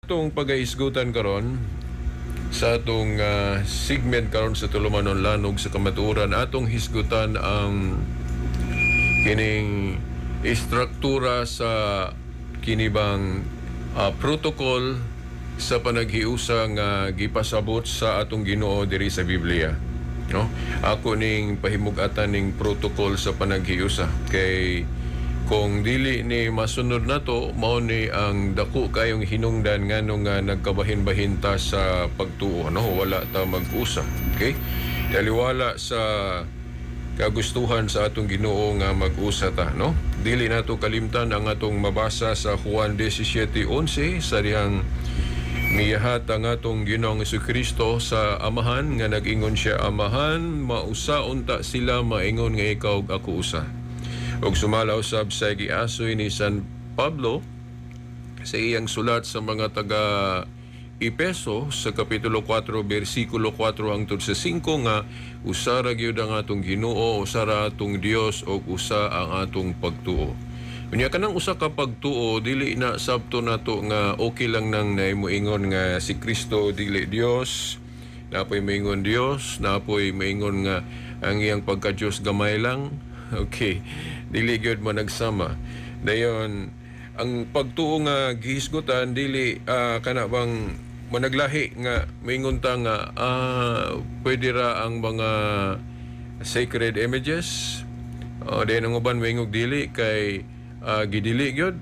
Atong pagahisgutan karon sa atong segment karon sa Tulumanon Lanog sa Kamatuoran, atong hisgutan ang kining istruktura sa kinibang protocol sa panaghiusa nga gipasabot sa atong Ginoo diri sa Biblia, no? Ako ning pahimug-atan ning protocol sa panaghiusa kay kung dili ni masunod nato, mao ni ang dako kayong hinungdan nganong nga nagkabahin-bahin ta sa pagtuo, no? Wala ta mag-usa. Okay, taliwala sa kagustuhan sa atong Ginoo nga mag-usa ta, no? Dili nato kalimtan ang atong mabasa sa Juan 17:11 sa dihang miyahat ang atong Ginoong Kristo sa Amahan nga nag-ingon siya, "Amahan, mausa unta sila maingon nga ikaw ug ako usa." Ug sumala usab sa giasoy ni San Pablo sa iyang sulat sa mga taga Epeso sa kapitulo 4 bersikulo 4 hangtod sa 5 nga usa ra gyud ang atong Ginoo, usa ra atong Dios ug usa ang atong pagtuo. Unya kanang usa ka pagtuo, dili na sabto nato nga okay lang nang naimoingon nga si Kristo dili Dios, napoy moingon Dios, napoy moingon nga ang iyang pagka-Dios gamay lang. Okay, dili gyud mo nagsama. Dayon ang pagtuo nga gihisgutan, dili kana bang managlahi nga moingon ta nga pwede ra ang mga sacred images. Oh, dayon ang uban moingog dili kay gidili gyud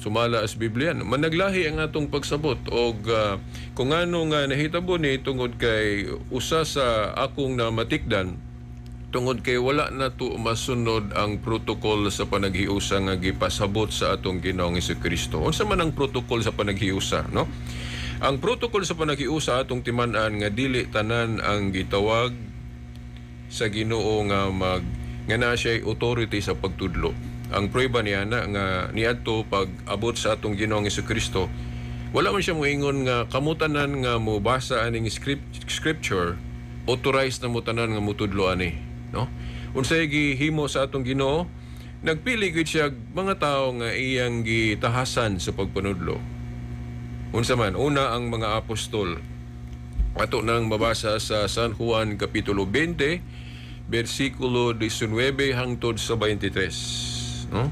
sumala as Biblia. Managlahi ang atong pagsabot og kung ano nga nahitabo ni tungod kay usa sa akong namatikdan, tungod kay wala na to masunod ang protocol sa panaghiusa nga gipasabot sa atong Ginoong Kristo. Unsa man ang protocol sa panaghiusa, no? Ang protocol sa panaghiusa, atong timan-an nga dili tanan ang gitawag sa Ginoo nga mag nga naa siya'y authority sa pagtudlo. Ang prueba niya na nga niadto pag abot sa atong Ginoong Kristo, wala man siya moingon nga kamo tanan nga mobasa aning scripture, authorized na mo tanan nga motudlo ani, no? Unsay gihimo sa atong Ginoo? Nagpili gyud siya mga tao nga iyang gitahasan sa pagpanudlo. Unsa man? Una, ang mga apostol. Ato nang mabasa sa San Juan kapitulo 20 bersikulo 19 hangtod sa 23, no?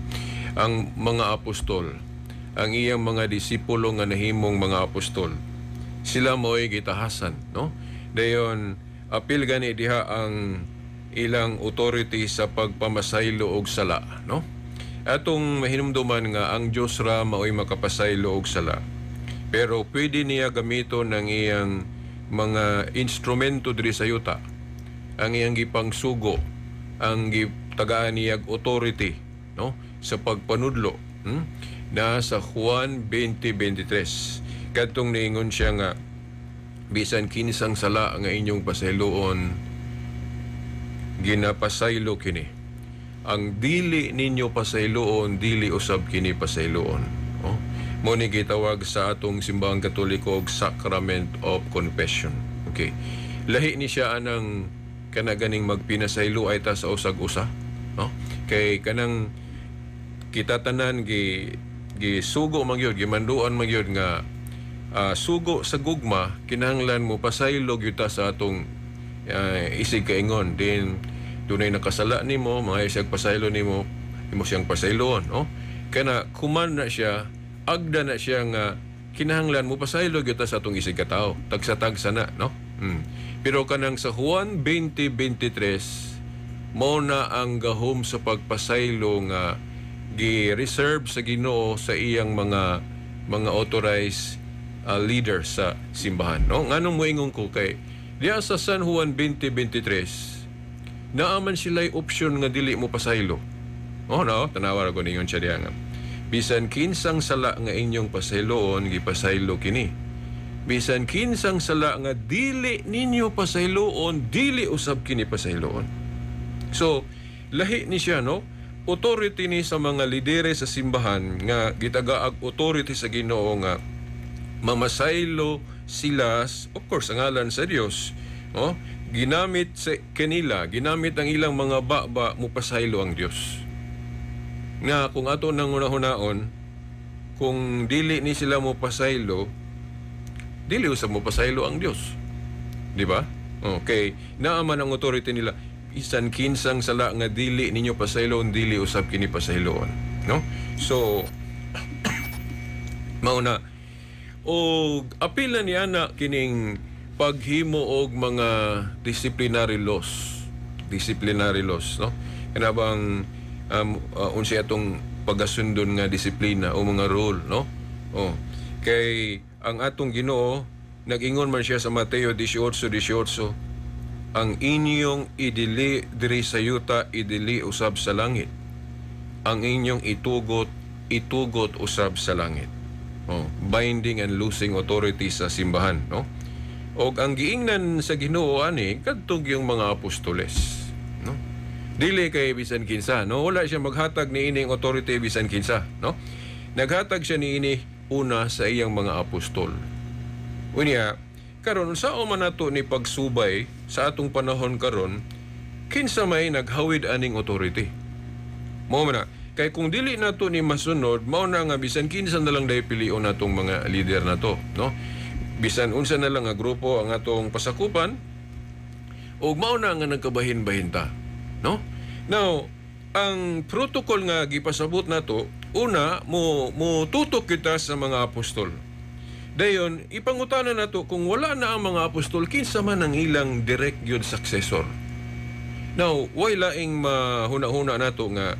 Ang mga apostol, ang iyang mga disipulo nga nahimong mga apostol. Sila mo'y gitahasan, no? Dayon apil gani diha ang ilang authority sa pagpamasaylo og sala, no? Atong mahinumduman nga ang Dios ra mao'y makapasaylo og sala. Pero pwede niya gamiton ang iyang mga instrumento diri sa yuta. Ang iyang gipangsugo, ang gitagaan niyag authority, no? Sa pagpanudlo. Na sa Juan 20:23. Kadtong niingon siya nga bisan kinsang sala nga inyong pasayloon, ginapasaylo kini. Ang dili ninyo pasayloon, dili usab kini pasayloon. Oh? Mo ni gitawag sa atong Simbahang Katoliko og Sacrament of Confession. Okay. Lahi ni siya anang kana ganing magpinasaylo ay ta sa usag usa, no? Kay kanang kita tanan gi gisugo man gyud, gimanduan man gyud nga sugo sa gugma, kinahanglan mo pasaylo gyud ta sa atong isig kaingon din. Dunay nakasala nimo, mga isig pasaylo nimo, imo siyang pasayloon, no? Kana kuman na siya, agda na siya nga kinahanglan mo pasaylo gyud ta sa atong isig katawo, tagsa-tagsa na, no. Pero kanang sa Juan 20:23, mao na ang gahom sa pagpasaylo nga gi-reserve sa Ginoo sa iyang mga authorized leader sa simbahan, no? Nganong moingon ko? Kay diya sa San Juan 20:23, naa man sila'y option nga dili mo pasaylo. Oh no, tanawa ra ko, ningon siya diya nga bisan kinsang sala nga inyong pasayloon, gipasaylo kini. Bisan kinsang sala nga dili ninyo pasayloon, dili usab kini pasayloon. So, lahi ni siya, no? Authority ni sa mga lidere sa simbahan nga gitagaag authority sa Ginoo nga mamasaylo sila, of course, ang ngalan sa Dios, no? Ginamit sa kanila, ginamit ang ilang mga baba mupasaylo ang Dios. Nga kung ato nang hunahunaon, kung dili ni sila mo pasaylo, Dili usab mo pasaylo ang Dios. Di ba? Okay. Naa man ang authority nila. Bisan kinsang sala nga dili ninyo pasayloon, dili usab kini pasayloon. No? So, mao na. O apil na niya na kining paghimo og mga disciplinary laws. Disciplinary laws, no? Kana bang unsay atong pagasundon nga disiplina o mga rule, no? Oh. Kay ang atong Ginoo nag-ingon man siya sa Mateo 18:18, "Ang inyong idili diri sa yuta, idili usab sa langit. Ang inyong itugot, itugot usab sa langit." Oh, binding and loosing authority sa simbahan, no? Og ang giingnan sa Ginoo ani kadto yung mga apostoles, no? Dili kay bisan kinsa, no? Wala siya maghatag ni ining authority bisan kinsa, no? Naghatag siya niini una sa iyang mga apostol. Unya, karon sa man nato ni pagsubay sa atong panahon karon, kinsa may naghawid aning authority? Mao man na. Kay kung dili nato ni masunod, mao na nga bisan kinsa na lang dahil pilion natong mga leader nato, no? Bisan unsa na lang nga grupo ang atong pasakupan, ug mao na nga nagkabahin-bahin ta, no? Now, ang protocol nga gipasabot nato, una mo tutok kita sa mga apostol. Dayon, ipangutana nato kung wala na ang mga apostol, kinsa man ang ilang direct gyud successor. Now, way laing mahuna-huna nato nga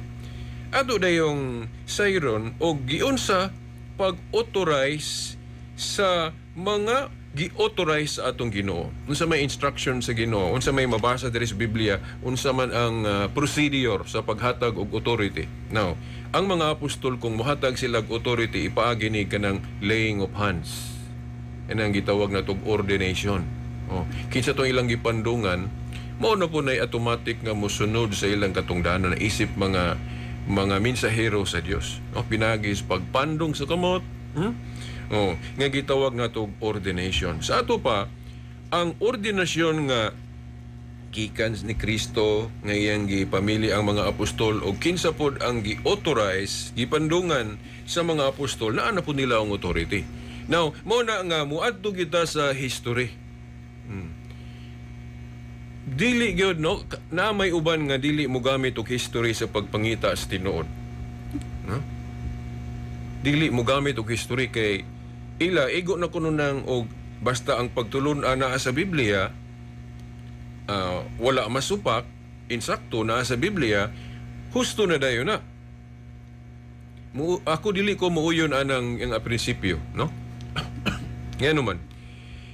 ato dayong sayron o giunsa pag-authorize sa mga gi-authorize sa atong Ginoo. Unsa may instruction sa Ginoo, unsa may mabasa diri sa Biblia, unsa man ang procedure sa paghatag og authority. Now, ang mga apostol, kung mohatag sila og authority, ipaagi ni kanang laying of hands. Yan ang gitawag na tog ordination. Oh, kinsa tong ilang gipandungan, mao na po na'y automatic nga mosunod sa ilang katungdanan na isip mga mensahero sa Dios. No, pinaagi sa pagpandong sa kamot, Oh, nga gitawag nga tog ordination. Sa ato pa, ang ordinasyon nga gikan ni Kristo nga iyang gipamili ang mga apostol o kinsa pod ang gi-authorize, gipandungan sa mga apostol, naa na po nila ang authority. Now, mao na nga muadto kita sa history. Dili gyud, no, na may uban nga dili mo gamit og history sa pagpangita sa tinuod. No? Dili mo gamit og history kay ila igo na kuno nang og basta ang pagtulun-an naa sa Biblia, wala masupak, insakto naa sa Biblia, husto na dayon na. Mo, ako dili ko muuyon anang ang prinsipyo, no? Ngano man?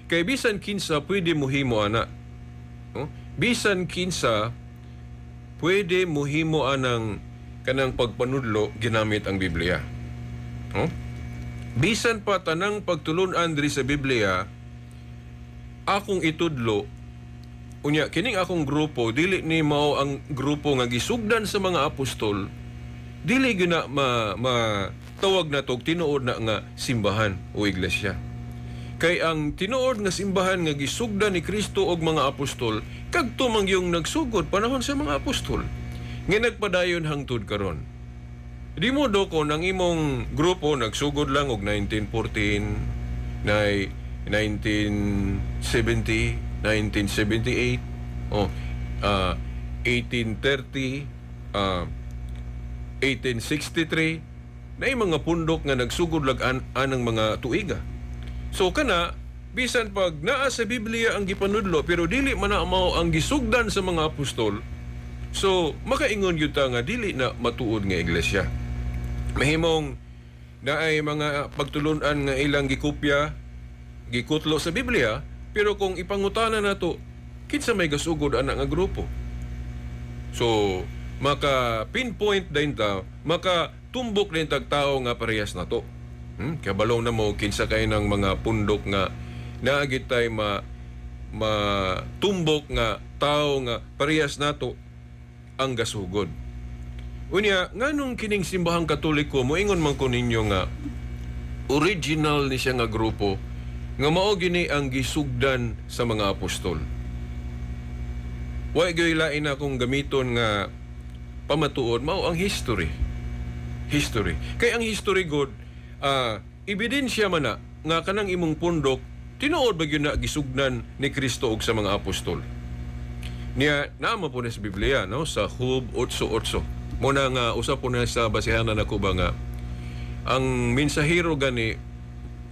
Kay bisan kinsa pwede mohimo ana. No? Bisan kinsa pwede mohimo anang kanang pagpanudlo ginamit ang Biblia. No? Bisan pa tanang pagtulun-an diri sa Biblia akong itudlo, unya kining akong grupo dili ni mao ang grupo nga gisugdan sa mga apostol, dili gyud na ma tawag na tog tinuod na nga simbahan o iglesia. Kay ang tinuod nga simbahan nga gisugdan ni Kristo og mga apostol, kadto man yung nagsugod panahon sa mga apostol nga nagpadayon hangtod karon. Di mo do kon ang imong grupo nagsugod lang og 1914, nay 1970, 1978, oh, 1830, 1863, na mga pundok nga nagsugod lag anang mga tuiga. So kana bisan pag naa sa Biblia ang gipanudlo pero dili man na mao ang gisugdan sa mga apostol. So makaingon gyud ta nga dili na matuod nga iglesia. Mahimong naay mga pagtulunan nga ilang gikopya, gikutlo sa Biblia, pero kung ipangutana nato kinsa may gasugod ana nga grupo. So maka pinpoint din ta, maka tumbok din tag tao nga parehas na to. Kabalo na mo kinsa kay ng mga pundok nga naagit tay ma matumbok nga tao nga parehas nato ang gasugod. Unya, nganong kining simbahang Katoliko, moingon man ko ninyo nga original ni siya nga grupo nga mao gini ang gisugdan sa mga apostol. Wa gyoy lain akong gamiton nga pamatuod, mao ang history. History. Kay ang history god, ebidensya man na nga kanang imong pundok Tinuod ba gyud na gisugdan ni Kristo og sa mga apostol? Niya naa po na sa Biblia, no, sa Job 8:8. Muna nga usa po na sa basihanan nako ba nga ang mensahero gani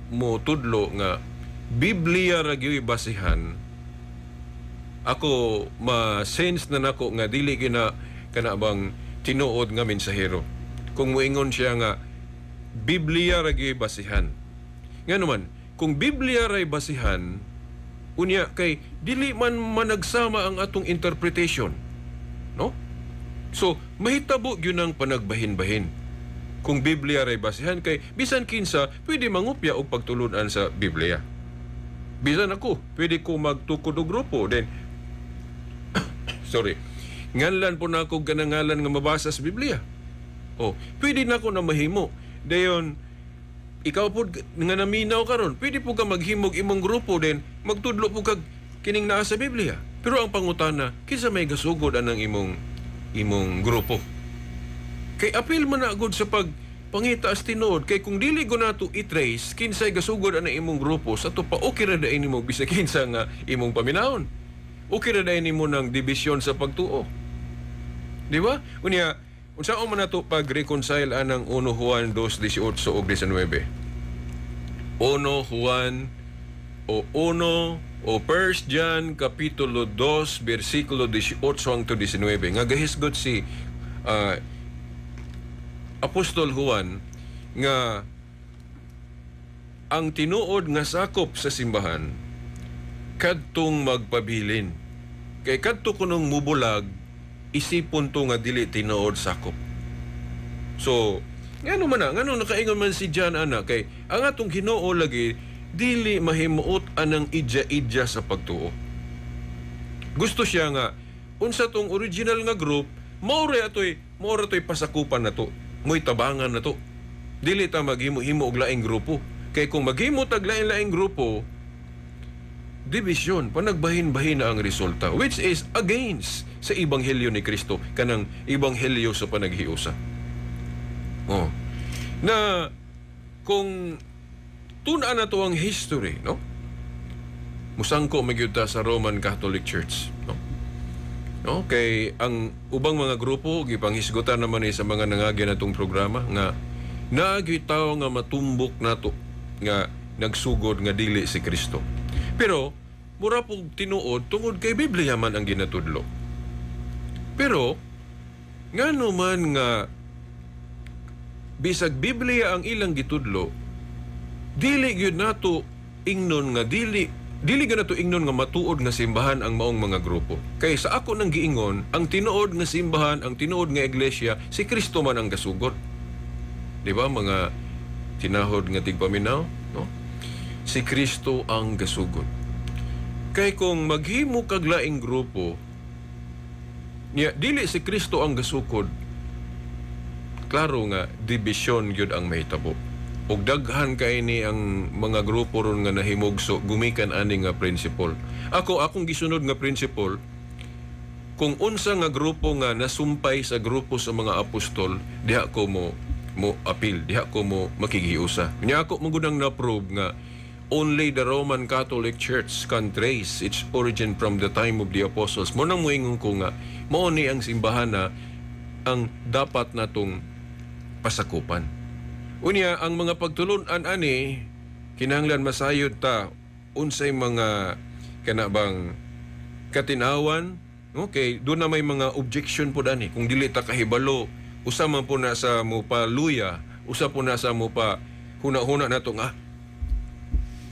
mo tudlo nga Biblia ra gyud basihan, ako ma-sense na nako nga dili gina kana bang tinuod nga mensahero kung moingon siya nga Biblia ra gyud basihan. Ngano man kung Biblia ra basihan, unya kay dili man managsama ang atong interpretation, no? So mahitabo gyud ang panagbahin-bahin kung Biblia ra basihan, kay bisan kinsa pwede mangupya og pagtulunan sa Biblia. Bisan ako, pwede ko magtukod og grupo, then sorry, nganlan po na ako ganangalan nga mabasa sa Biblia. Oh, pwede na ako na mahimo. Dayon ikaw po nga naminaw karon, pwede po ka maghimog imong grupo, then magtudlo po kag kining naa sa Biblia. Pero ang pangutana, kinsa may gasugod anang imong grupo? Kay apil man na gud sa pag pangita as tinuod, kay kung dili go nato i-trace kinsay gasugod ana imong grupo, sa to pa okay ra dayon nimo bisag kinsa nga imong paminawon. Okay ra dayon nimo ng dibisyon sa pagtuo. Di ba? Unya, unsaon man nato pag-reconcile anang 1 Juan 2:18 ug 19? 1 Juan o 1 o 1 John kapitulo 2 bersikulo 18 hangtod 19 nga gahisgot si Apostol Juan nga ang tinuod nga sakop sa simbahan kadtong magpabilin, kay kadto kunong mubulag, isipon to nga dili tinuod sakop. So ngano man na, ngano nakaingon man si John ana? Kay ang atong Ginoo lagi dili mahimuot anang idya-idya sa pagtuo. Gusto siya nga unsa tong original nga group, mao ra toy pasakupan na to. Mo'y tabangan na to. Dili ta maghimo-himo og laing grupo. Kay kung maghimo tag lain-laing grupo, division, panagbahin-bahin na ang resulta, which is against sa ebanghelyo ni Kristo, kanang ebanghelyo sa panaghiusa. Oh. Na kung tun-an na to ang history, no? Musangko magyud ta sa Roman Catholic Church, no? No, kay ang ubang mga grupo gipanghisgutan naman ni sa mga nangagi natong programa nga naa gyud tawo nga matumbok nato nga nagsugod nga dili si Kristo. Pero mura pug tinuod tungod kay Biblia man ang ginatudlo. Pero ngano man nga bisag Biblia ang ilang gitudlo, dili gyud nato ingnon nga dili dili gyud nato ingnon nga matuod nga simbahan ang maong mga grupo. Kay sa ako nang giingon, ang tinuod nga simbahan, ang tinuod nga iglesia, si Kristo man ang gasugod. Di ba, mga tinahod nga tigpaminaw, no? Si Kristo ang gasugod. Kay kung maghimo kag laing grupo, niya dili si Kristo ang gasukod, klaro nga division gyud ang mahitabo. Ug daghan kay ni ang mga grupo ron nga nahimugso gumikan ani nga principle. Ako, akong gisunod nga principle, kung unsa nga grupo nga nasumpay sa grupo sa mga apostol, diha ko mo apil, diha ko mo makighiusa. Nya ako mo gunang na-prove nga only the Roman Catholic Church can trace its origin from the time of the apostles. Mo nang moingon ko nga mao ni ang simbahan na ang dapat natong pasakupan. Unya, ang mga pagtulunan ani kinahanglan masayod ta unsay mga kana bang katinawan. Okay, doon na may mga objection po dani kung dili ta kahibalo. Usa man po na sa mo pa luya, usa po na sa mo pa huna-huna nato nga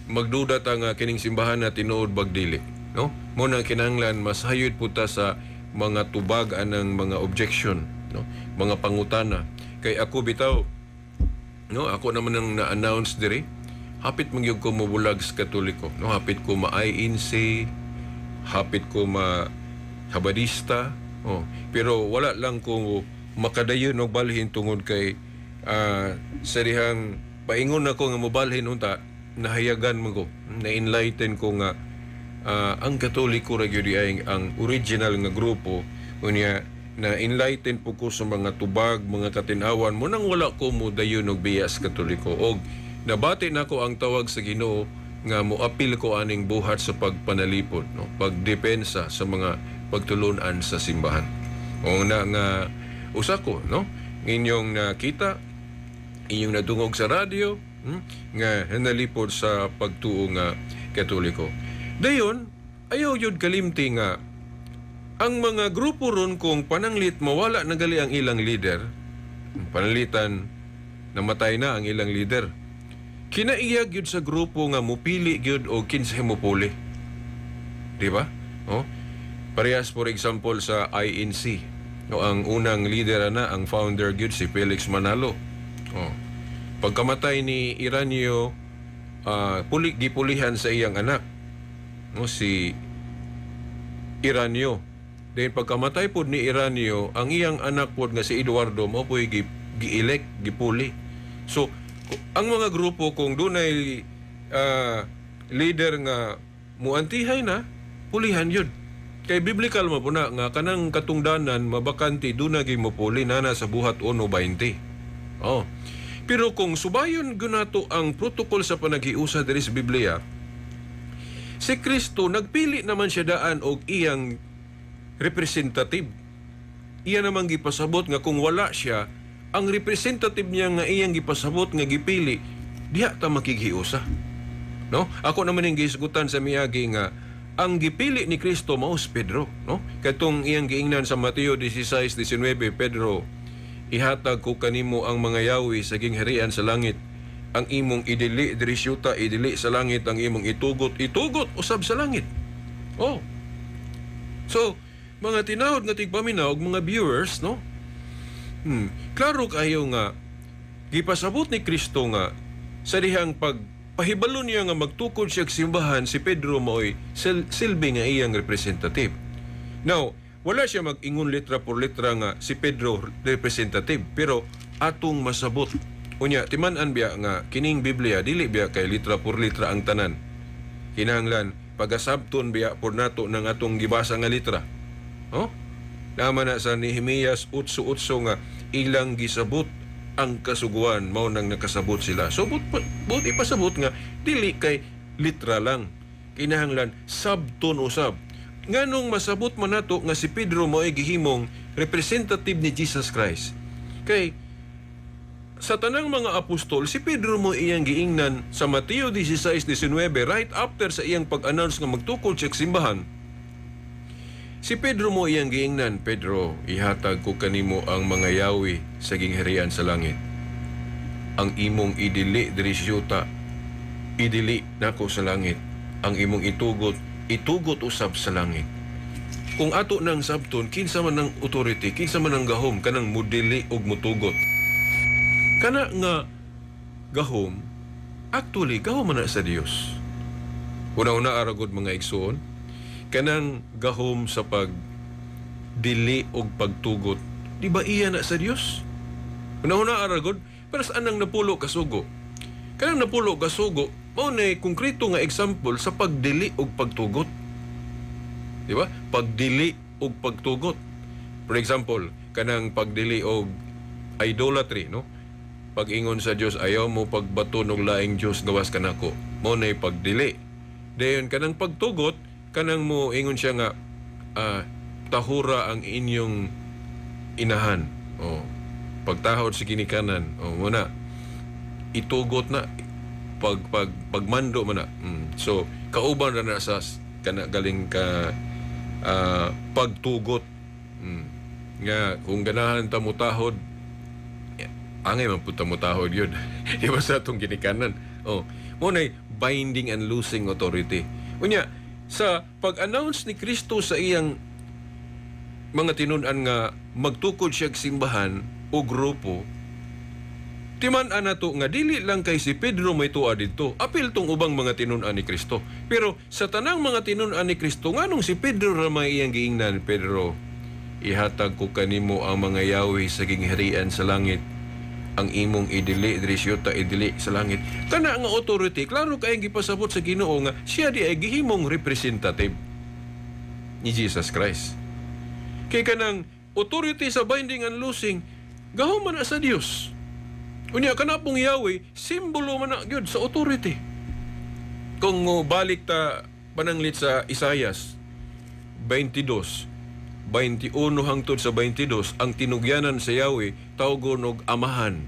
magduda ta nga kining simbahan na tinuod bag dili, no? Mo na kinahanglan masayod po ta sa mga tubag anang mga objection, no, mga pangutana. Kay ako bitaw, no, ako naman ang na-announce diri, hapit man gyud ko mobulag sa Katoliko, no? Hapit ko ma-INC, hapit ko ma Habadista, oh. Pero wala lang ko makadayon og balhin tungod kay sa dihang paingon ako nga mobalhin unta, nahayagan mo ko, na-enlighten ko nga ang Katoliko ra gyud ay ang original nga grupo. Unya na enlighten po ko sa mga tubag, mga katinawan mo nang wala ko mo dayon og biya sa Katoliko, og nabati nako ang tawag sa Ginoo. Nga moapil ko aning buhat sa pagpanalipod, no, pagdepensa sa mga pagtulunan sa simbahan. O na nga usa ko, no, inyong nakita, inyong nadungog sa radyo, nga nalipod sa pagtuo nga Katoliko. Dayon, ayaw yun kalimti nga ang mga grupo ron, kung pananglit mawala na gali ang ilang leader, pananglitan namatay na ang ilang leader, kinaiyag yun sa grupo nga mupili gyud og kinsay mupuli. Di ba? Oh? Parehas, for example, sa INC. No, ang unang leader na, ang founder gyud si Felix Manalo. Oh. Pagkamatay ni Ireneo, puli gipulihan sa iyang anak, no, si Ireneo. Then pagkamatay pod ni Ireneo, ang iyang anak pod nga si Eduardo mao po'y gi-elect, gipuli. So ang mga grupo, kung dunay leader nga muantihay na, pulihan yun. Kay biblical mo po na nga kanang katungdanan mabakante, duna gyud mopuli nana sa Buhat 1:20. Oh. Pero kung subayon gunato ang protocol sa panaghiusa diri sa Biblia, si Kristo nagpili naman siya daan og iyang representative. Iya namang gipasabot nga kung wala siya, ang representative niya nga iyang gipasabot nga gipili, diha ta makighiusa. No? Ako naman yung gihisgutan sa miagi nga ang gipili ni Kristo mao si Pedro, no? Katong iyang giingnan sa Mateo 16:19, "Pedro, ihatag ko kanimo ang mga yawi sa gingharian sa langit. Ang imong idili diri syuta, idili sa langit. Ang imong itugot, itugot usab sa langit." Oh. So, mga tinahod nga tigpaminaw ug mga viewers, no? Klaro kayo nga gipasabot ni Kristo nga sa dihang pag pahibalo niya nga magtukod siya og simbahan, si Pedro mao'y silbi nga iyang representative. Now, wala siya mag-ingon letra por letra nga si Pedro representative, pero atong masabot. Unya, timan-an biya nga kining Biblia dili biya kay litra por litra ang tanan. Kinahanglan pagasabton biya por nato ng atong gibasa nga litra. Oh? Nama na sa Nehemias 8:8 nga ilang gisabot ang kasuguan, mao nang nakasabot sila. So but ipasabot nga dili kay litra lang. Kinahanglan sabton usab. Nganong masabot man nato nga si Pedro mao ay gihimong representative ni Jesus Christ? Kay sa tanang mga apostol, si Pedro mo iyang giingnan sa Mateo 16:19, right after sa iyang pag-announce nga magtukod siya og simbahan. Si Pedro mo iyang giingnan, "Pedro, ihatag ko kanimo ang mga yawi sa gingharian sa langit. Ang imong idili diri sa yuta, idili nako sa langit. Ang imong itugot, itugot usab sa langit." Kung ato nang sabton, kinsa man ang authority, kinsa man ang gahom kanang mudili og mutugot? Kana nga gahom, actually, gahom man na sa Dios. Una-una aragod, mga igsoon, kanang gahom sa pag dili og pagtugot, di ba iya na sa Dios? Una-una aragod, pero saan ang 10 ka sugo? Kanang 10 ka sugo, mao na konkreto nga example sa pagdili og pagtugot. Di ba? Pagdili og pagtugot. For example, kanang pagdili og idolatry, no? Pag-ingon sa Dios, "Ayaw mo pagbaton og laing Dios gawas kanako." Mao na pagdili. Dayon kanang pagtugot, kanang mo ingon siya nga tahura ang inyong inahan. Oh. Pagtahod sa ginikanan. Oh, muna itugot na pag pagmando man na. So kauban ra na sa kana galing ka pagtugot. Nga kung ganahan ta mutahod, angay man pud ta mutahod yun. Di ba, sa atong ginikanan? Oh, mo nay binding and loosing authority. Unya, sa pag-announce ni Kristo sa iyang mga tinun-an nga magtukod siya og simbahan o grupo, timan-an nato nga dili lang kay si Pedro may tuwa didto. Apil tong ubang mga tinun-an ni Kristo. Pero sa tanang mga tinun-an ni Kristo, nganong si Pedro ra may iyang giingnan, "Pedro, ihatag ko kanimo ang mga yawi sa gingharian sa langit. Ang imong idili diri sa yuta, idili sa langit"? Kana nga authority, klaro kay gipasabot sa Ginoo nga siya di ay gihimong representative ni Jesus Christ. Kay kanang authority sa binding and loosing, gahom man na sa Dios. Unya kana pong Yahweh, simbolo man na gyud sa authority. Kung mo balik ta pananglit sa Isayas 22, 21 hangtod sa 22, ang tinugyanan sa Yahweh tawgon og Amahan.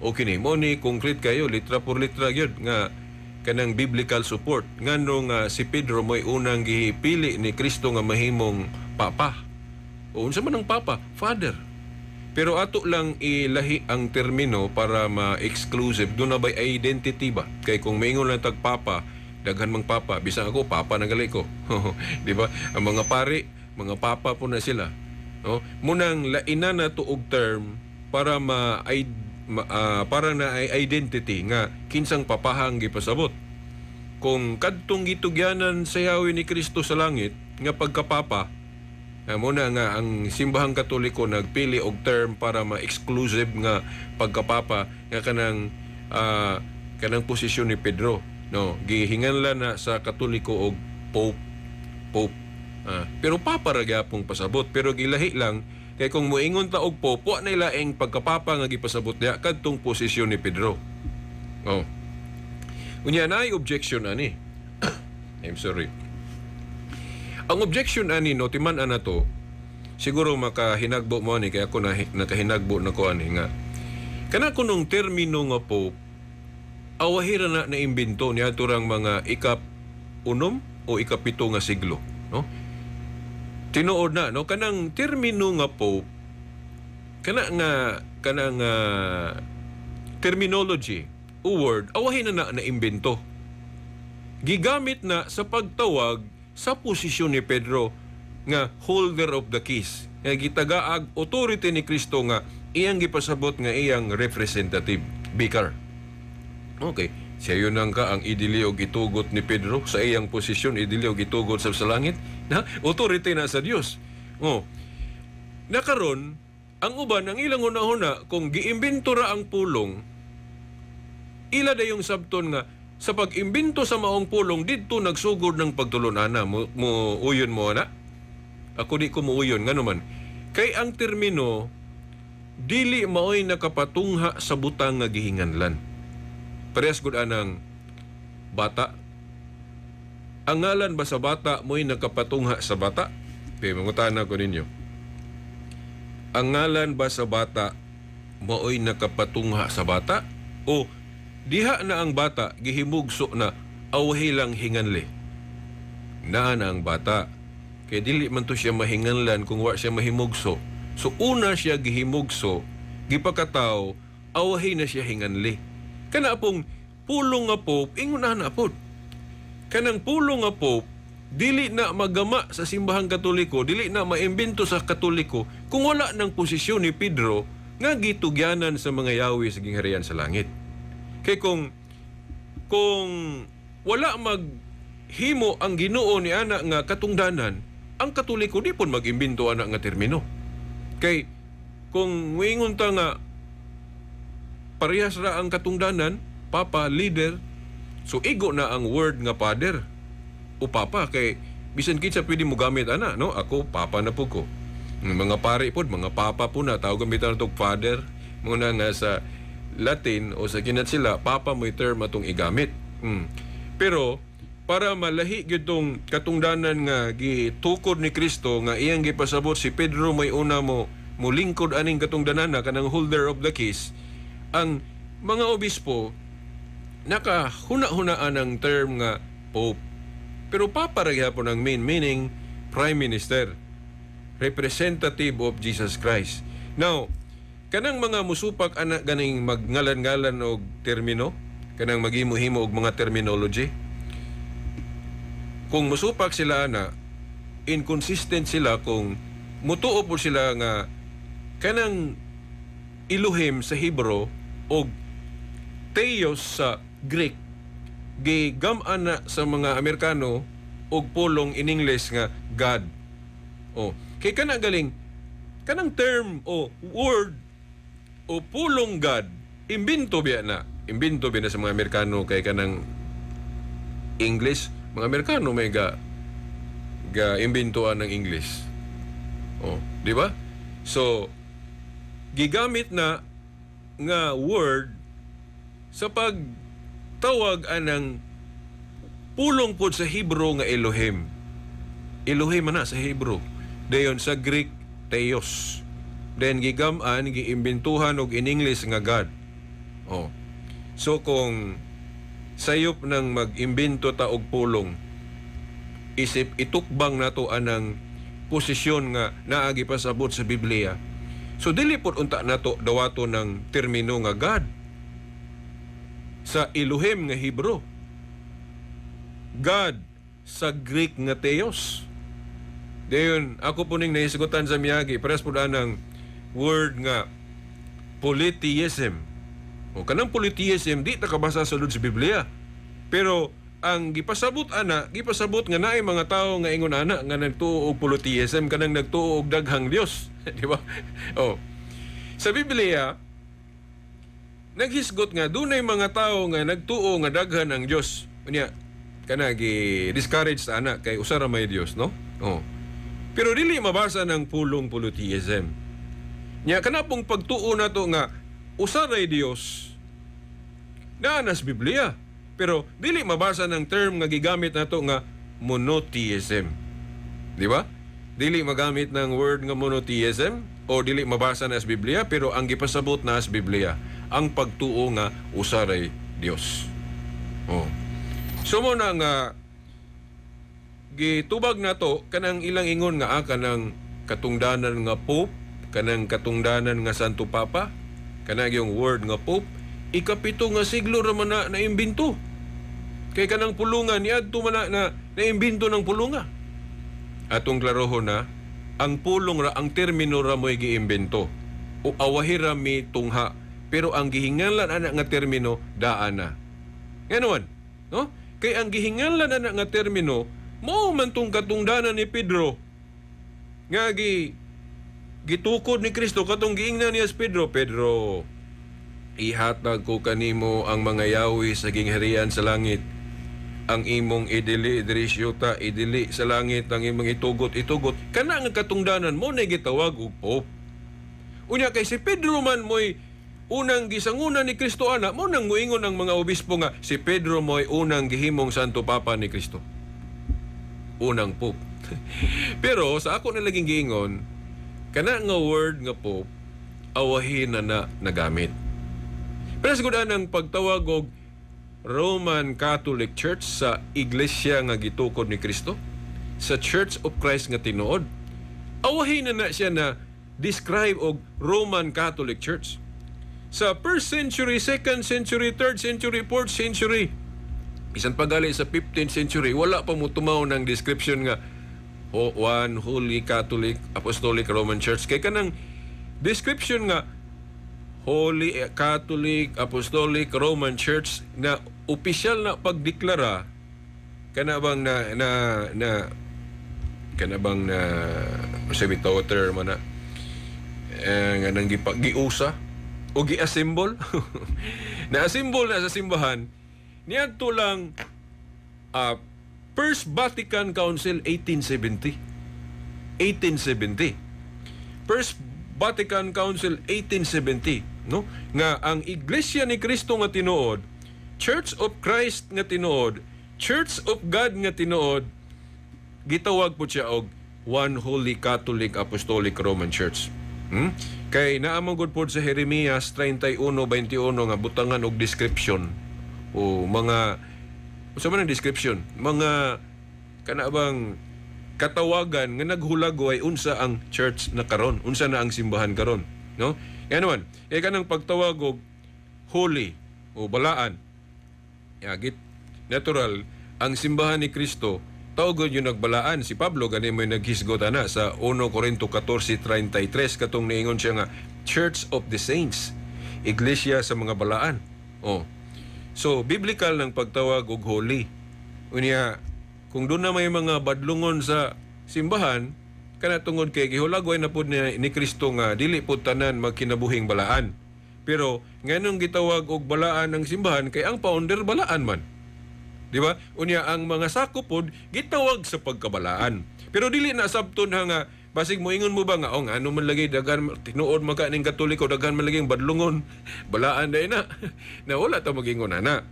Okay ni mo ni concrete kayo, litra por litra gyud nga kanang biblical support ngano nga si Pedro mo'y unang gipili ni Kristo nga mahimong papa. O unsa man ang papa? Father. Pero ato lang ilahi ang termino para ma-exclusive. Duna ba'y identity ba? Kay kung maingon lang tag papa, daghan mang papa. Bisan ako, papa na gali ko. Di ba? Ang mga pari, mga papa po na sila. No? Munang lainan na to og term para para na ay identity nga kinsang papahang gipasabot. Kung kadtong gitugyanan sa Yahweh ni Kristo sa langit nga pagkapapa, muna nga ang Simbahang Katoliko nagpili og term para ma-exclusive nga pagkapapa nga kanang posisyon ni Pedro, no? Gihinganlan na sa Katoliko og Pope, Pope. Pero papa ra gyapong pasabot, pero gilahi lang kay kung moingon ta og Pope, wa na laing pagkapapa nga gipasabot diha kadtong posisyon ni Pedro. Oh. Unya naay objection ani. I'm sorry. Ang objection ani, no, timan ana to, siguro makahinagbo mo ani kay ako na nakahinagbo na ko ani nga kana kunong termino nga Pope, awahira na naimbento niadto rang mga ika-6 o ika-7 nga siglo, no? Tinuod na, no, kanang termino nga Pope, kana nga terminology o word, awahin na na naimbento. Gigamit na sa pagtawag sa posisyon ni Pedro nga holder of the keys, nga gitagaag authority ni Kristo nga iyang gipasabot nga iyang representative, vicar. Okay, siya yun ang ka ang idili og gitugot ni Pedro sa iyang posisyon, idili og gitugot sa langit na authority na sa Dios. Oh. Nakaron ang uban, ang ilang hunahuna, kung giimbento ra ang pulong, ila dayong sabton nga sa pag-imbento sa maong pulong didto nagsugod ng pagtulon-ana. Mo uyon mo ana? Ako, di ko muuyon. Ngano man? Kay ang termino dili maoy nakapatungha sa butang nga gihinganlan. Parehas gud anang bata. Ang ngalan ba sa bata mo'y nakapatungha sa bata? Pe, mangutana ko ninyo. Ang ngalan ba sa bata maoy nakapatungha sa bata? O diha na ang bata gihimugso na awhi lang hinganli? Naa na ang bata. Kay dili man to siya mahinganlan kung wa siya mahimugso. So una siya gihimugso, gipakataw, awhi na siya hinganli. Kana pong pulong nga Pope, ingon na pod. Kanang pulong nga Pope, dili na magama sa Simbahang Katoliko, dili na maimbento sa Katoliko kung wala ng posisyon ni Pedro nga gitugyanan sa mga yawi sa gingharian sa langit. Kay kung wala maghimo ang Ginoo ni ana nga katungdanan, ang Katoliko di pud mag-imbento ana nga termino. Kay kung moingon ta nga parehas ra ang katungdanan, papa, leader, so igo na ang word nga father o papa kay bisan kinsa pwede mo gamit ana, no? Ako, papa na po ko. Ang mga pare pod, mga papa po na, tawag gamitan na father. Muna nga sa Latin o sa kinat sila, papa mo'y term atong igamit. Pero para malahi gyud tong katungdanan nga gitukod ni Kristo nga iyang gipasabot si Pedro may una mo mulingkod aning katungdanan na kanang holder of the keys, ang mga obispo nakahuna-hunaan ang term nga Pope. Pero papa ra gyapon ang main meaning, prime minister, representative of Jesus Christ. Now, kanang mga musupak ana ganing magngalan-ngalan og termino, kanang maghimo-himo og mga terminology, kung musupak sila ana, inconsistent sila kung mutuo po sila nga kanang Elohim sa Hebrew og Theos sa Greek gigam-an na sa mga Amerikano og pulong in English nga God. Oh, kay kana galing kanang term o word o pulong God, imbento biya na. Imbento biya na sa mga Amerikano kay kanang English, mga Amerikano may ga ga imbintuan ng English. Oh, di ba? So gigamit na nga word sa pagtawag anang Pulong pod sa Hebrew nga Elohim. Elohim man na sa Hebrew. Dayon sa Greek, Theos. Then gigam-an, giimbentuhan og in English nga God. Oh. So kung sayop nang mag-imbento ta og pulong, isip itukbang nato anang posisyon nga naa gipasabot sa Biblia. So dili pod unta nato dawato ng termino nga God sa Elohim nga Hebrew. God sa Greek nga Theos. Dayon, ako po ning nahisgutan sa miyagi, pares po anang word nga polytheism. O kanang polytheism, di ta kabasa sa sulod sa Biblia. Pero ang gipasabot ana, gipasabot nga naay mga tawo nga ingon ana nga nagtuo og polytheism, kanang nagtuo og daghang Dios, di ba? Oh. Sa Biblia, naghisgot nga dunay mga tawo nga nagtuo nga daghan ang Dios. Unya kana gi discourage sa ana kay usa ra may Dios, no? Oh. Pero dili mabasa ng pulong polytheism. Nya kana pong pagtuo nato nga usa ray Dios naa na sa Biblia. Pero dili mabasa ng term nga gigamit nato nga monotheism. Di ba? Dili magamit ng word nga monotheism o dili mabasa na sa Biblia, pero ang gipasabot na sa Biblia ang pagtuo nga usa ray Dios. Oh. So mo na nga gitubag nato kanang ilang ingon nga kanang katungdanan nga Pope, kanang katungdanan nga Santo Papa, kanang yung word nga Pope, 7 nga siglo ra man na naimbento. Kay kanang pulungan niadto man na naimbento ng pulunga. Atong klarohon na ang pulong ra, ang termino ra mo'y giimbento. O awahi ra mi tungha, pero ang gihinganlan ana nga termino daan na. Ngano, no? Kay ang gihinganlan ana nga termino mao man tong katungdanan ni Pedro nga gitukod ni Kristo katong giingnan niya si Pedro, "Pedro, ihatag ko kanimo ang mga yawi sa gingharian sa langit. Ang imong idili diri sa yuta, idili sa langit, ang imong itugot, itugot." Kana nga katungdanan mo na gitawag og Pope. Unya kay si Pedro man mo'y unang gisanguna ni Kristo ana, mo nang muingon ang mga obispo nga si Pedro mo'y unang gihimong Santo Papa ni Kristo. Unang Pope. Pero sa ako na laging giingon, kana nga word nga Pope, awahin na na nagamit. Pero siguro ang pagtawag og Roman Catholic Church sa iglesia nga gitukod ni Kristo, sa Church of Christ nga tinuod, awahin na na siya na describe og Roman Catholic Church. Sa first century, second century, third century, fourth century, bisan pagali sa 15th century, wala pa mo tumaw ng description nga One Holy Catholic Apostolic Roman Church. Kay kanang description nga Holy Catholic Apostolic Roman Church na opisyal na pagdeklara, kana bang na na na kana bang na sa bitaw term na nga nang giusa o gi-assemble na assemble na sa simbahan niadto lang First Vatican Council 1870. 1870, First Vatican Council 1870, no, nga ang Iglesia ni Kristo nga tinuod, Church of Christ nga tinuod, Church of God nga tinuod, gitawag po siya og One Holy Catholic Apostolic Roman Church. Kay naa man gud pod sa Jeremias 31:21 nga butangan og description o mga, unsa man ang description, mga kana bang katawagan nga naghulagway unsa ang church na karon, unsa na ang simbahan karon, no? Kaya naman kay kanang pagtawag og holy o balaan ya, git natural ang simbahan ni Kristo tawgon yung nagbalaan. Si Pablo gani may naghisgot ana sa 1 Corinto 14:33, katong niingon siya nga Church of the Saints, iglesia sa mga balaan. Oh, so biblical ng pagtawag og holy. Unya kung doon na may mga badlungon sa simbahan kana tungod kay gihulagway na pud ni Kristo nga dili pud tanan magkinabuhing balaan. Pero nganong gitawag og balaan ang simbahan? Kay ang founder balaan man. Di ba? Unya ang mga sakop pod gitawag sa pagkabalaan. Pero dili na sabton ha nga basig moingon mo ba nga, "Oh, ngano man lagi daghan tinuod man ka ning Katoliko, daghan man lagi badlungon, balaan dai na." Na wala ta magingon ana.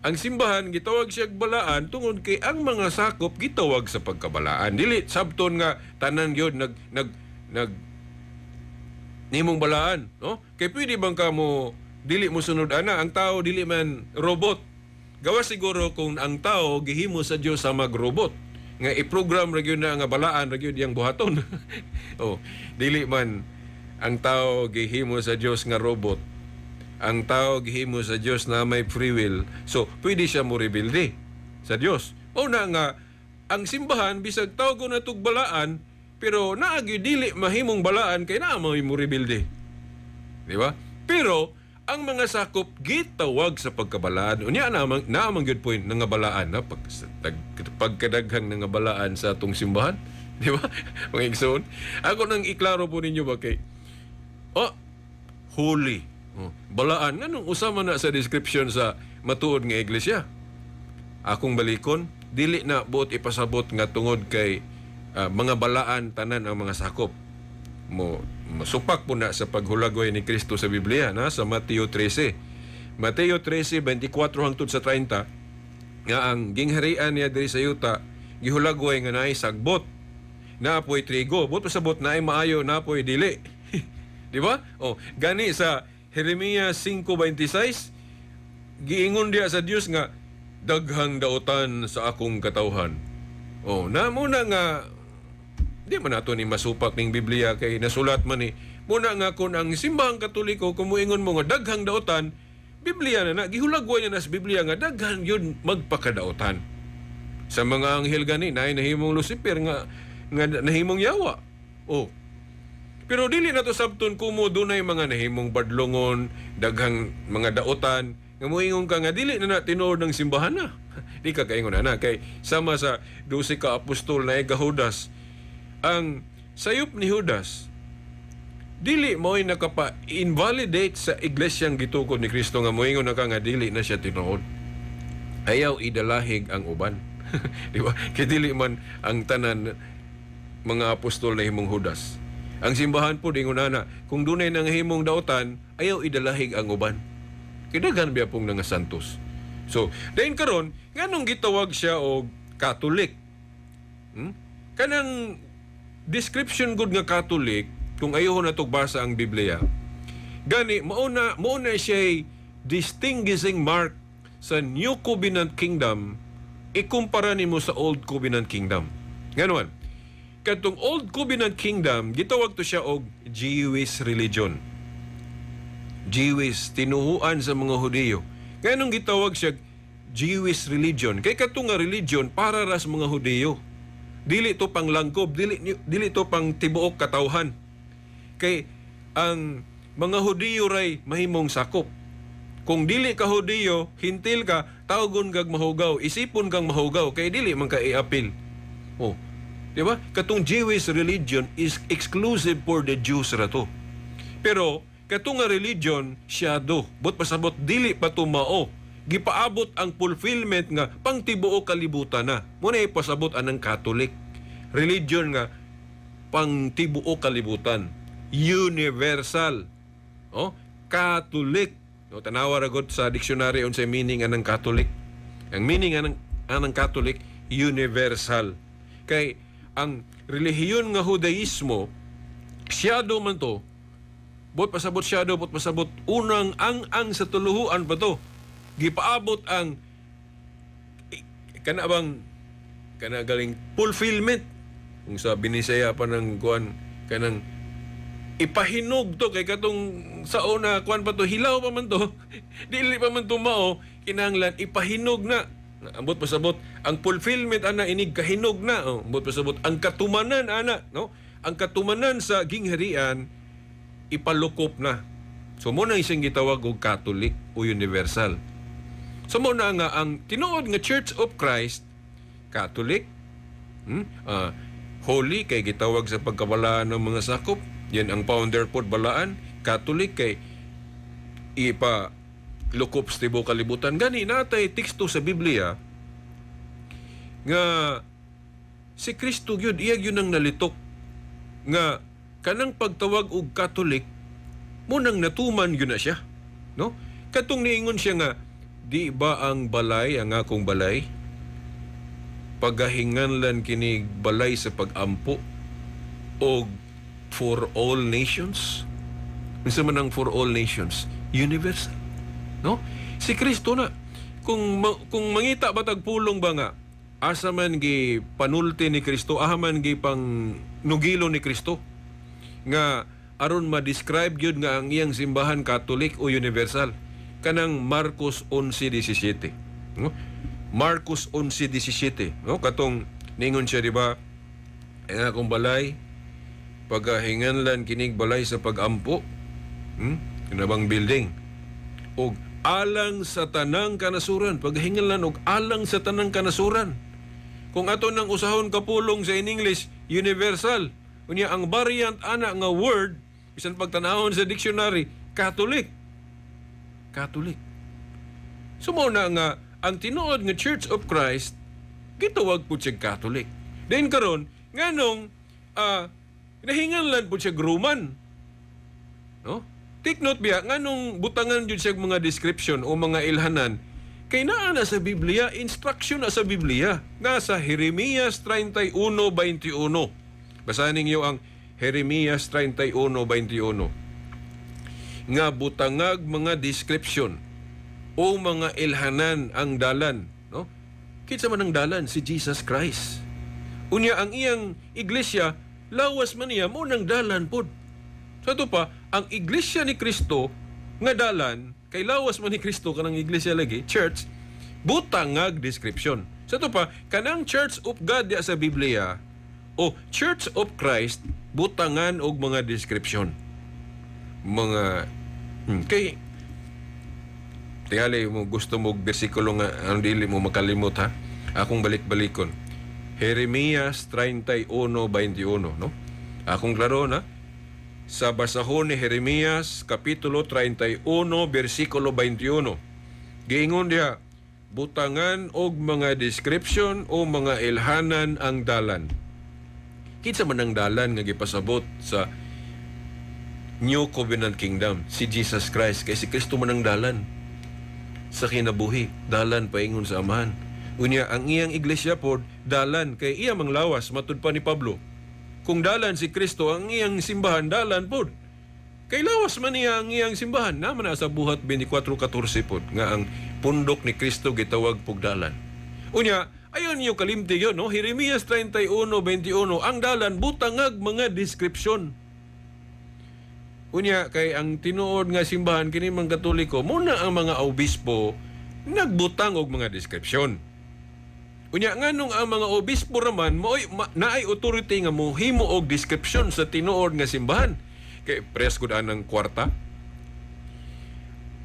Ang simbahan gitawag siya balaan tungod kay ang mga sakop gitawag sa pagkabalaan. Dili sabton nga tanan gyud nag nag nag nimong balaan, no? Kay pwede bang kamo dili mo sunod ana? Ang tao dili man robot. Gawas siguro kung ang tao gihimo sa Dios sa mag-robot nga i-program ra gyud na nga balaan ra gyud iyang buhaton. Oh, dili man ang tao gihimo sa Dios nga robot. Ang tao gihimo sa Dios na may free will. So, pwede siya mo rebelde sa Dios. O na nga ang simbahan bisag tawgon na balaan, pero naa gyud dili mahimong balaan kay naa mo rebelde. Di ba? Pero ang mga sakop gitawag sa pagkabalaan. Unya namang naamang good point nga balaan na pagkadaghang nga balaan sa atong simbahan. Di ba? Mga igsoon. Ako nang iklaro po ninyo ba kay, oh, holy. Oh, balaan nganong usa man na sa description sa matuod nga iglesia? Akong balikon, dili na buot ipasabot nga tungod kay mga balaan tanan ang mga sakop. Mo masupak po na sa paghulagway ni Kristo sa Biblia na sa Mateo 13. Mateo 13:24 hangtod sa 30 nga ang gingharian niya diri sa yuta gihulagway nga naay sagbot. Naapoy trigo, buot pasabot naay maayo, naapoy dili. Di ba? Oh, gani sa Jeremias 5:26 giingon diya sa Dios nga daghang dautan sa akong katawhan. Oh, na muna nga di man nato ni masupak ning Biblia kay nasulat man ni. Muna nga kung ang simbahang Katoliko, kung muingon mo nga daghang dautan, Biblia na na gihulagway na sa Biblia nga daghan yun magpakadautan. Sa mga anghel gani naay nahimong Lucifer nga nga nahimong yawa. Oh. Pero dili na to sabton kumo dunay mga nahimong badlongon, daghang mga dautan, nga moingon ka nga dili na na tinuod ng simbahan na. Di ka kaingon na kay sama sa 12 ka apostol na ga Judas. Ang sayop ni Judas dili mo'y nakapa-invalidate sa iglesyang gitukod ni Kristo nga moingon na ka nga dili na siya tinuod. Ayaw idalahig ang uban. Di ba? Kay dili man ang tanan mga apostol na himong Judas. Ang simbahan po dingon na kung dunay nang himong dautan, ayaw idalahig ang uban. Kay daghan biya pong nga santos. So, dayon karon, nganong gitawag siya og Catholic? Kanang description gud nga Catholic, kung ayaw na basa ang Biblia, gani mao na siya distinguishing mark sa New Covenant Kingdom ikumpara nimo sa Old Covenant Kingdom. Nganon, katong Old Covenant Kingdom gitawag to siya og Jewish religion. Jewish, tinuhuan sa mga Hudiyo. Nganong gitawag siya Jewish religion? Kay katong nga religion para ra sa mga Hudiyo. Dili to pang langkob, dili to pang tibuok katawhan. Kay ang mga Hudiyo ray mahimong sakop. Kung dili ka Hudiyo, Hentil ka, tawgon kag mahugaw, isipon kang mahugaw kay dili man ka iapil. Oh. Di ba? Katong Jewish religion is exclusive for the Jews ra to. Pero katong nga religion shadow, but pasabot dili pa to mao. Gipaabot ang fulfillment nga pangtibuok kalibutan na. Muna ipasabot anang Catholic religion nga pangtibuok kalibutan. Universal. Oh, Catholic. No, tanawa ra gud sa dictionary unsay meaning anang Catholic. Ang meaning anang Catholic, universal. Kay ang relihiyon nga Judaismo shadow man to. Bot pasabot shadow, bot pasabot unang ang sa tuluhuan pa to. Gipaabot ang kana bang kana galing fulfillment kung sa Binisaya pa ng kuan, kanang ipahinog to, kay katong sa una kuan pa to, hilaw pa man to, dili pa man to mao, kinahanglan ipahinog na. Ambot pasabot ang fulfillment ana inig kahinog na. Oh, ambot pasabot ang katumanan ana, no, ang katumanan sa gingharian ipalukop na. So mo na isang gitawag og Catholic o universal. So mo na nga ang tinuod nga Church of Christ, Catholic, Holy kay gitawag sa pagkabalaan ng mga sakop. Yan ang founder pod balaan. Catholic kay ipa lukop sa tibuok kalibutan. Gani natay teksto sa Biblia nga si Kristo gyud iya gyud ang nalitok nga kanang pagtawag og Catholic mo nang natuman gyud na siya, no? Katong niingon siya nga Di ba ang balay, ang akong balay, pagahinganlan kini balay sa pag-ampo og for all nations? Unsa man ang for all nations? Universal. No? Si Kristo na. Kung mangita ba tag pulong ba nga asa man gi panulti ni Kristo, aha man gi pang nugilo ni Kristo nga aron ma-describe gyud nga ang iyang simbahan Catholic o universal, kanang Marcos 11:17, no? Marcos 11:17, no? Katong ningon siya, di ba, "Ang akong balay pagahinganlan kinig balay sa pagampo," Kinabang building og alang sa tanang kanasuran, paghinganlan og alang sa tanang kanasuran. Kung ato nang usahon kapulong sa in English, universal. Unya ang variant ana nga word, bisan pagtanahon sa dictionary, Catholic, Catholic. So mao na nga ang tinuod nga Church of Christ gitawag po siya Catholic. Then karon, nganong nahinganlan po siya Roman, no? Take note biya, nganong butangan jud siya mga description o mga ilhanan, kay naa na sa Biblia, instruction na sa Biblia. Nasa Jeremias 31:21. Basahin ninyo ang Jeremias 31:21. Nga butangag mga description o mga ilhanan ang dalan, no? Kinsa man ang dalan? Si Jesus Christ. Unya ang iyang iglesia, lawas man niya, mo nang dalan pod. Sa ato pa, ang iglesia ni Kristo nga dalan, kay lawas man ni Kristo kanang iglesia lagi, church, butangag description. Sa ato pa, kanang Church of God diya sa Biblia o Church of Christ, butangan og mga description. Mga kay tingali mo gusto mo og bersikulo nga ang dili mo makalimot ha. Akong balik-balikon. Jeremias 31:21, no? Akong klaro na sa basahon ni Jeremias kapitulo 31 bersikulo 21. Giingon diha, butangan og mga description o mga ilhanan ang dalan. Kinsa man ang dalan nga gipasabot sa New Covenant Kingdom? Si Jesus Christ. Kay si Kristo man ang dalan sa kinabuhi, dalan paingon sa Amahan. Unya ang iyang iglesia pod dalan kay iya mang lawas, matud pa ni Pablo. Kung dalan si Kristo, ang iyang simbahan dalan pod. Kay lawas man niya ang iyang simbahan. Naman na sa Buhat 24:14 pod nga ang pundok ni Kristo gitawag pog dalan. Unya, ayon niyo kalimti yun, no? Jeremias 31:21, ang dalan butangag mga description. Unya, kay ang tinuod nga simbahan kini mang Katoliko, muna ang mga obispo nagbutang og mga description. Unya, nganong ang mga obispo raman mo'y naay authority nga mohimo og description sa tinuod nga simbahan? Kay press gud anang kwarta.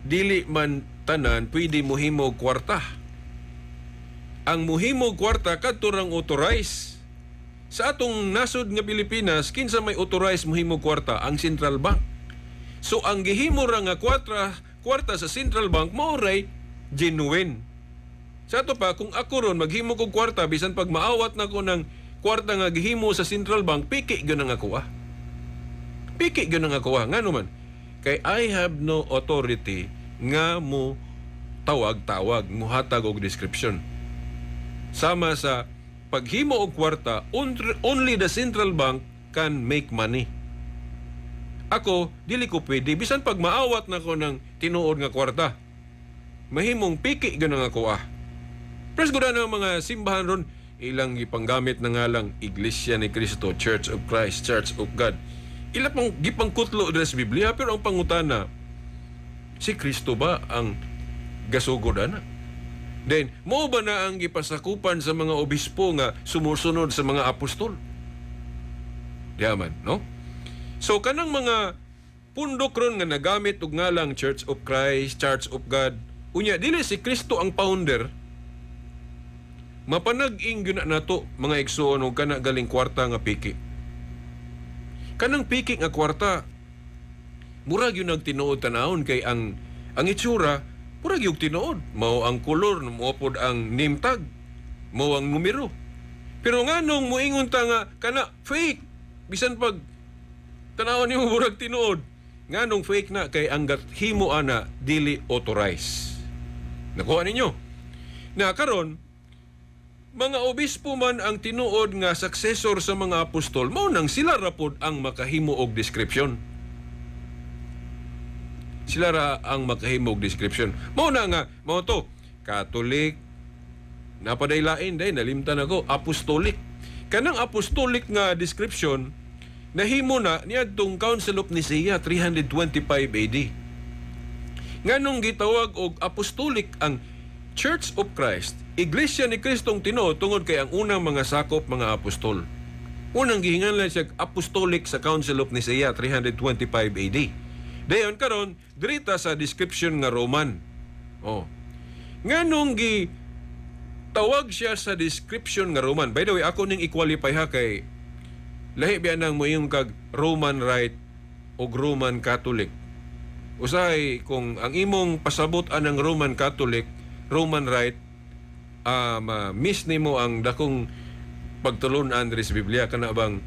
Dili man tanan pwede mohimo og kwarta. Ang mohimo og kwarta kadto rang authorized. Sa atong nasod nga Pilipinas, kinsa may authorized mohimo og kwarta? Ang central bank. So ang gihimo ra nga kwarta sa central bank mao ray genuine. Sa ato pa, kung ako ron maghimo kog kwarta, bisan pag maawat na ko ng kwarta nga gihimo sa central bank, piki gyud ang ako ah. Piki gyud ang ako ah. Ngano man? Kay I have no authority nga mo tawag-tawag, muhatag og description. Sama sa paghimo og kwarta, only the central bank can make money. Ako, dili ko pwede. Bisan pag maawat na ko ng tinuod nga kwarta, mahimong piki gyud ang ako ah. Pres gud ang mga simbahan ron, ilang gipanggamit na nga lang Iglesia ni Cristo, Church of Christ, Church of God. Ila pang gipangkutlo dira sa Biblia, pero ang pangutana, si Kristo ba ang gasugod ana? Then, mo ba na ang gipasakupan sa mga obispo nga sumusunod sa mga apostol? Diaman, no? So kanang mga pundok ron nga nagamit og ngalang Church of Christ, Church of God, unya dili si Kristo ang founder. Mapanag-ing gyud na nato, mga igsuon, og kana galing kwarta nga piki. Kanang piki nga kwarta, murag yun nagtinuod tanawon kay ang itsura murag yung tinuod. Mao ang kolor, mao pod ang name tag, mao ang numero. Pero nganong moingon ta nga kana fake, bisan pag tanawon nimo murag tinuod? Nganong fake na? Kay ang himo ana dili authorized. Nakuha ninyo? Na karon, mga obispo man ang tinuod nga successor sa mga apostol, mao nang sila ra pod ang makahimo og description. Sila ra ang makahimo og description. Mao na nga, mao to, Catholic, napadaylain day, nalimtan ako, apostolic. Kanang apostolic nga description, nahimo na niadtong Council of Nicaea 325 AD. Nganong gitawag og apostolic ang Church of Christ, Iglesia ni Kristong tinuod, tungod kay ang unang mga sakop mga apostol. Unang gihinganlan siya apostolic sa Council of Nicaea 325 AD. Dayon karon diri ta sa description nga Roman. Oh. Nganong gi tawag siya sa description nga Roman? By the way, ako ning i-qualify ha, kay lahi biya nang moingon kag Roman Rite o Roman Catholic. Usahay kung ang imong pasabot anang Roman Catholic, Roman Rite, miss nimo ang dakong pagtulun-an diri sa Biblia. Kana bang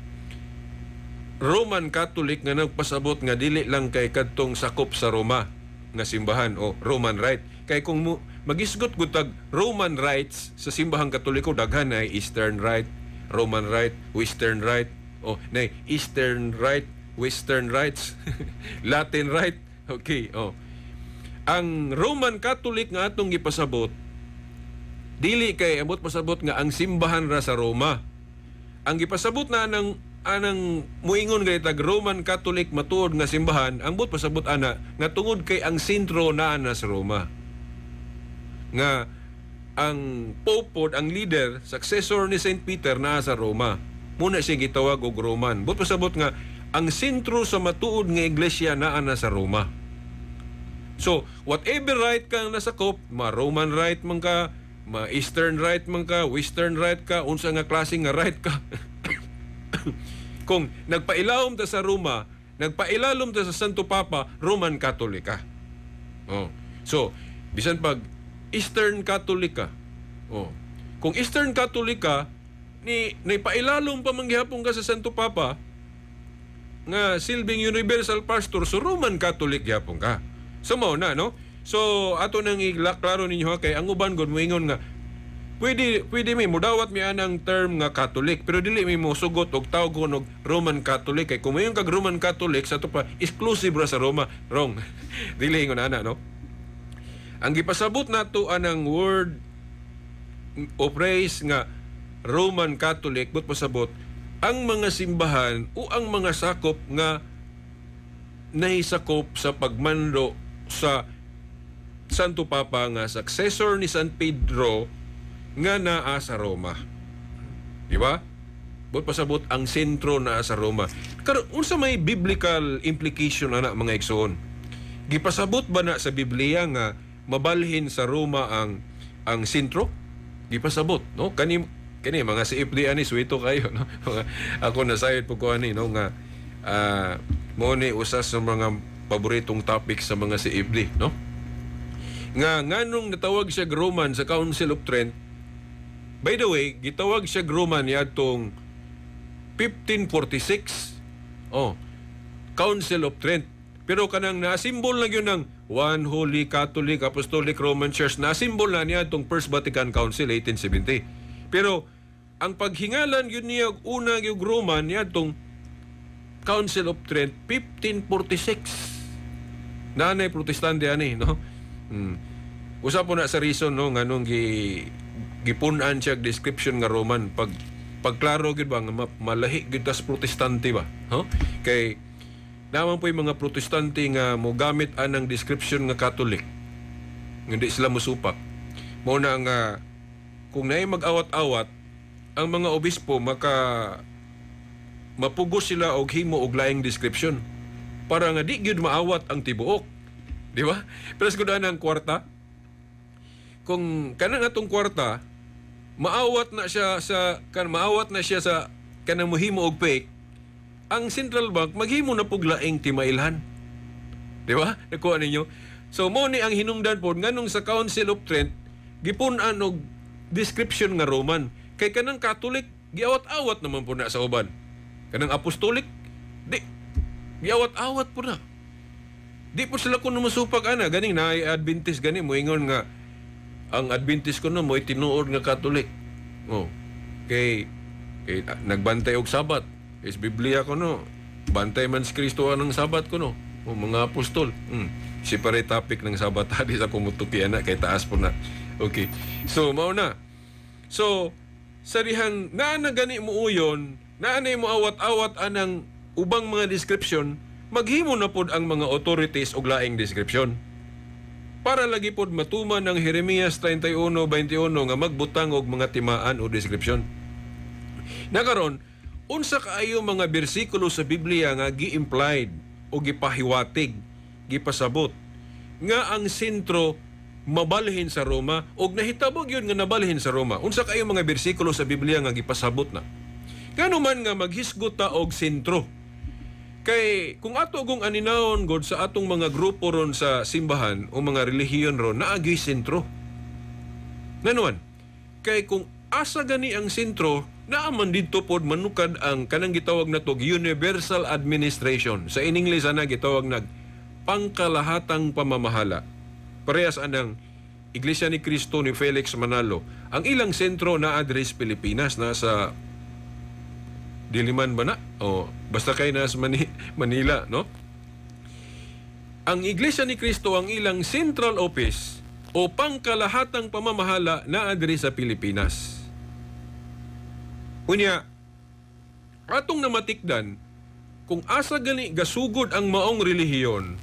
Roman Catholic nga nagpasabot nga dili lang kay kadtong sakop sa Roma nga simbahan o Roman Rite. Kay kung mo magisgot gud tag Roman Rites sa simbahang Katoliko, daghan ay Eastern Rite, Roman Rite, Western Rite, o nay Eastern Rite, Western Rites, Latin Rite. Okay, oh. Ang Roman Catholic nga atong gipasabot, dili kay amot pasabot nga ang simbahan ra sa Roma. Ang gipasabot na anang anang muingon kay tag Roman Catholic matuod nga simbahan, ang buot pasabot ana nga tungod kay ang sentro naa na sa Roma. Nga ang Pope pod, ang leader, successor ni Saint Peter, naa sa Roma. Muna siya gitawag og Roman. Buot pasabot nga ang sentro sa matuod nga iglesia naa na sa Roma. So, whatever rite kang nasakop, ma Roman Rite man ka, ma Eastern Rite man ka, Western Rite ka, unsa nga klase nga rite ka. Kung nagpailawom ta sa Roma, nagpailalom ta sa Santo Papa, Roman Catholic ka. Oh. So, bisan pag Eastern Catholic ka. Oh. Kung Eastern Catholic ka, ni nagpailalom pa man gihapon ka sa Santo Papa nga silbing universal pastor, so Roman Catholic gihapon ka. So mao na, no? So ato nang iklaro ninyo ha, kay ang uban gud moingon nga pwede pwede mi mudawat mi anang term nga Catholic, pero dili mi mo sugot og tawgon og Roman Catholic, kay kung moingon kag Roman Catholic sa ato pa exclusive ra sa Roma. Wrong. Dili ingon ana, no? Ang gipasabot nato anang word o phrase nga Roman Catholic, but pasabot ang mga simbahan o ang mga sakop nga nahisakop sa pagmando sa Santo Papa nga successor ni San Pedro nga naa sa Roma. Di ba? But pasabot ang sentro naa sa Roma. Karon, unsa may biblical implication ana, mga igsoon? Gipasabot ba na sa Biblia nga mabalhin sa Roma ang sentro? Gipasabot, no? Kani kani mga CFD ani, suwito kayo, no? Ako nasayod po ko ani, no, nga mo ni usa sa mga paboritong topic sa mga CFD, no? Nga nganong natawag siya Roman sa Council of Trent? By the way, gitawag siya Roman niadtong 1546. Oh, Council of Trent. Pero kanang na-symbol na gyud ng One Holy Catholic Apostolic Roman Church, na-symbol na niya itong First Vatican Council 1870. Pero ang paghingalan gyud niya og una gyud Roman niya itong Council of Trent 1546. Nanay Protestante ani, no? Usa po na sa reason, no, nganong gipun-an siya og description nga Roman, pag pagklaro gyud ba nga malahi gyud tas Protestante ba, no? Kay naman po yung mga Protestante nga mogamit anang description nga Catholic. Hindi sila musupak. Mao na nga kung naay mag-awat-awat ang mga obispo, maka mapugos sila og himo og laing description para nga di gyud maawat ang tibuok. Di ba? Pero sa ang kwarta, kung kanang atong kwarta maawat na siya sa kanang mohimo og fake, ang central bank maghimo na pug laing timailhan. Di ba? Nakuha ninyo? So mo ni ang hinungdan pod nganong sa Council of Trent gipun-an og description nga Roman, kay kanang Catholic giawat-awat naman po na sa uban. Kanang Apostolic di giawat-awat po na. Di po sila kuno musupag ana. Ganing naay Adventist gani moingon nga Ang Adventist kuno mo'y tinuod nga Catholic. Oh. Kay nagbantay og Sabat. Is Biblia kuno. Bantay man si Kristo ang Sabat kuno. O mga apostol. Separate topic ng Sabat di sa kumutuki ana kay taas po na. Okay. So mao na. So sa dihang naa na gani mo uyon, naa na mo awat-awat anang ubang mga description, maghimo na pod ang mga authorities og laing description. Para lagi pod matuman ang Jeremias 31:21 nga magbutang og mga timaan o description. Nakaron, unsa kaayo mga bersikulo sa Biblia nga gi-implied o gipahiwatig, gipasabot nga ang sentro mabalhin sa Roma og nahitabo gyud nga nabalhin sa Roma? Unsa kaayo mga bersikulo sa Biblia nga gipasabot na? Ngano man nga maghisgot ta og sentro? Kay kung ato gong aninawon god sa atong mga grupo ron sa simbahan o mga relihiyon ron, naagi sentro. Nganuan? Kay kung asa gani ang sentro, naa man didto pod manukad ang kanang gitawag nato universal administration. Sa in English ana gitawag nag pangkalahatang pamamahala. Parehas anang Iglesia ni Cristo ni Felix Manalo. Ang ilang sentro na address Pilipinas, nasa Diliman ba na? O, basta kay nasa Manila, no? Ang Iglesia ni Cristo, ang ilang central office o pangkalahatang pamamahala na address sa Pilipinas. Unya, atong namatikdan, kung asa gani gasugod ang maong relihiyon,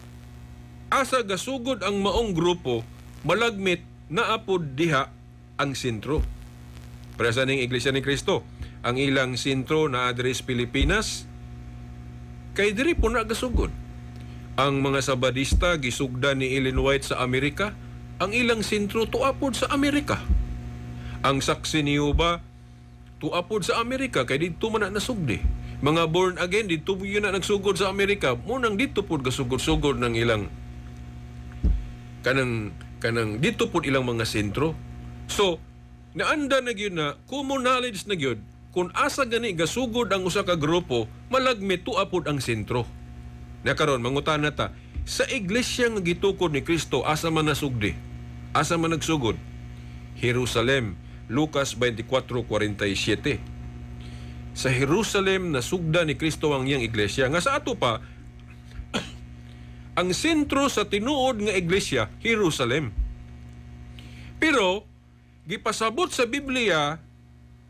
asa gasugod ang maong grupo, malagmit naapod diha ang sentro. Para sa ning Iglesia ni Cristo, ang ilang sentro na address Pilipinas, kay diri po na gasugod. Ang mga Sabadista gisugdan ni Ellen White sa Amerika, ang ilang sentro tuapod sa Amerika. Ang Saksi ni Jehova tuapod sa Amerika kay didto man na nasugdi. Mga born again didto yun na nagsugod sa Amerika, munang didto pod gasugod-sugod ng ilang kanang didto pod ilang mga sentro. So, naanda na gyud na common knowledge na gyud kung asa gani gasugod ang usa ka grupo, malagmit tuapod ang sentro. Na karon mangutana ta sa iglesia nga gitukod ni Kristo, asa man nasugdi? Asa man nagsugod? Jerusalem, Lucas 24:47. Sa Jerusalem nasugda ni Kristo ang iyang iglesia. Nga sa ato pa, ang sentro sa tinuod nga iglesia, Jerusalem. Pero gipasabot sa Biblia,